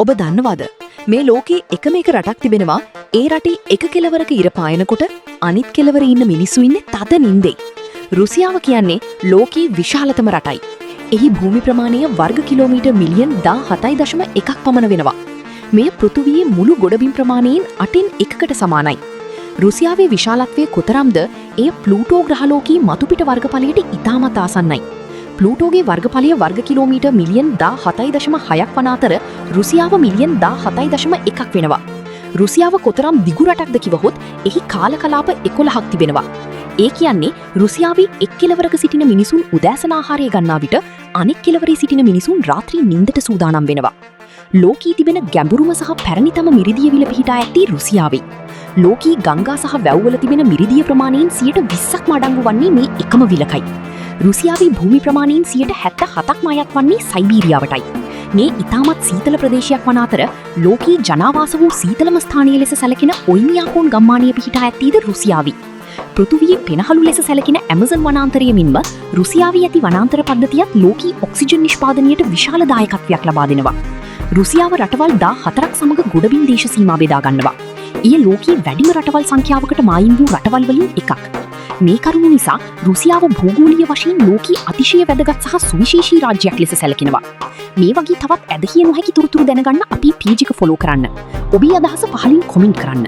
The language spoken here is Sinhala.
ඔබ දන්නවද, මේ ලෝකේ එකම එක රටක් තිබෙනවා, ඒ රටේ එක කෙළවරක ඉර පායනකොට අනිත් කෙළවරේ ඉන්න මිනිස්සු ඉන්නේ තද නින්දේ. රුසියාව කියන්නේ ලෝකයේ විශාලතම රටයි. එහි භූමි ප්‍රමාණය වර්ග කිලෝමීටර් මිලියන් 17.1ක් පමණ වෙනවා. මෙය පෘථුවියේ මුළු ගොඩබිම් ප්‍රමාණයෙන් අටෙන් එකකට සමානයි. රුසියාවේ විශාලත්වය කොතරම්ද, එය ප්ලූටෝ ග්‍රහලෝකයේ මතුපිට වර්ගඵලයට ඉතාමත් ආසන්නයි. ප්ලූටෝගේ වර්ගඵලය වර්ග කිලෝමීටර් මිලියන් 17.6ක් වන අතර රුසියාව මිලියන් 17.1ක් වෙනවා. රුසියාව කොතරම් දිගු රටක්ද කිවහොත්, එහි කාල කලාප 11ක් තිබෙනවා. ඒ කියන්නේ රුසියාවේ එක් කෙළවරක සිටින මිනිසුන් උදෑසන ආහාරය ගන්නා විට අනෙක් කෙළවරේ සිටින මිනිසුන් රාත්‍රී නින්දට සූදානම් වෙනවා. ලෝකී තිබෙන ගැඹුරුම සහ පැරණිතම මිරිදිය විල පිහිටා ඇත්තේ රුසියාවේ. ලෝකී ගංගා සහ වැව්වල තිබෙන මිරිදිය ප්‍රමාණයෙන් 20%ක්ම අඩංගු වන්නේ මේ එකම විලකයි. රුසියාවේ භූමි ප්‍රමාණයෙන් 77%ක්ම අයත් වන්නේ සයිබීරියාවටයි. මේ ඉතාමත් සීතල ප්‍රදේශයක් වන අතර ලෝකයේ ජනාවාස වූ සීතලම ස්ථානය ලෙස සැලකෙන ඔයිමියාකෝන් ගම්මානය පිහිටා ඇත්තේද රුසියාවේ. පෘථුවියේ පෙනහළු ලෙස සැලකෙන ඇමසන් වනාන්තරය මෙන්ම රුසියාවේ ඇති වනාන්තර පද්ධතියත් ලෝකී ඔක්සිජන් නිෂ්පාදනයට විශාල දායකත්වයක් ලබා දෙනවා. රුසියාව රටවල් 14ක් සමග ගොඩබිම් දේශ සීමා බෙදා ගන්නවා. එය ලෝකයේ වැඩිම රටවල් සංඛ්‍යාවකට මායිම් වූ රටවල් වලින් එකක්. මේ කරුණු නිසා රුසියාව භූගෝලීය වශයෙන් ලෝකයේ අතිශය වැදගත් සහ සුවිශේෂී රාජ්‍යයක් ලෙස සැලකෙනවා. මේ වගේ තවත් ඇදහිය නොහැකි තොරතුරු දැනගන්න අපේ පේජ් එක ෆලෝ කරන්න. ඔබේ අදහස පහලින් කොමෙන්ට් කරන්න.